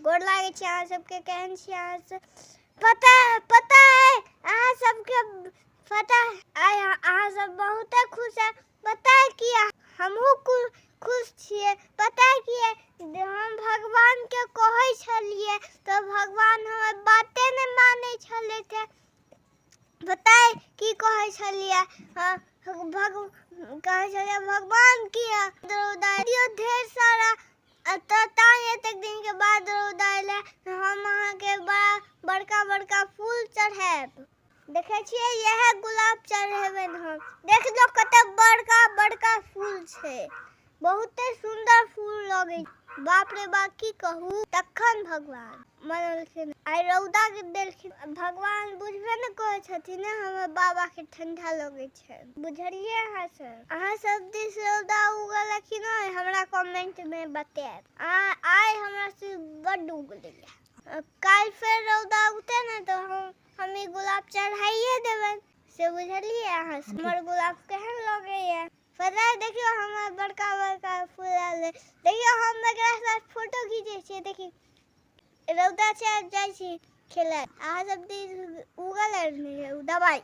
गोर लागै छी अहाँ सबके। केहन छी अहाँ सब? पता पता है अहाँ सबके? पता आइ अहाँ सब बहुते खुश है। पता है किया हमहूँ खुश छियै? पता है किया? हम भगवानके कहै छलियै तऽ भगवान हमर बाते नहि मानै छलथि। पता है की कहै छलियै? भग कहै छलियै भगवान की रौदा दियौ ढेर सारा, तऽ ताहि एतेक दिनके बाद रौदा एलै, हम अहाँके बड़ा बड़का बड़का फूल चढ़ायब। देखै छियै, इएह गुलाब चढ़ेबै हम। देख लो कते बड़का बड़का फूल छै, बहुते सुन्दर फूल लगै। बाप रे बाप, की कहू। तखन भगवान मनलखिन, आइ रौदा देलखिन भगवान। बुझबे ने करै छथिन ने, हमर बाबाके ठंडा लगै छै। बुझलियै अहाँ सब? अहाँ सब दिस रौदा उगल कि नहि, हमरा कमेंटमे बतायब। आइ हमरा से बड्ड उगलैया। काल्हि फेर रौदा उगतै ने तऽ हम ई गुलाब चढ़ाइए देबै से। बुझलियै अहाँ सब? हमर गुलाब केहन लगैया? पता है? देखियौ, हमर बड़का बड़का फूल आयल है। देखियौ, हम एकरा साथ फोटो खींचै छियै। देखी, रौदा छै, आब जाइ छी खेलय। अहाँ सब दिस उगल है नहि? दबाई।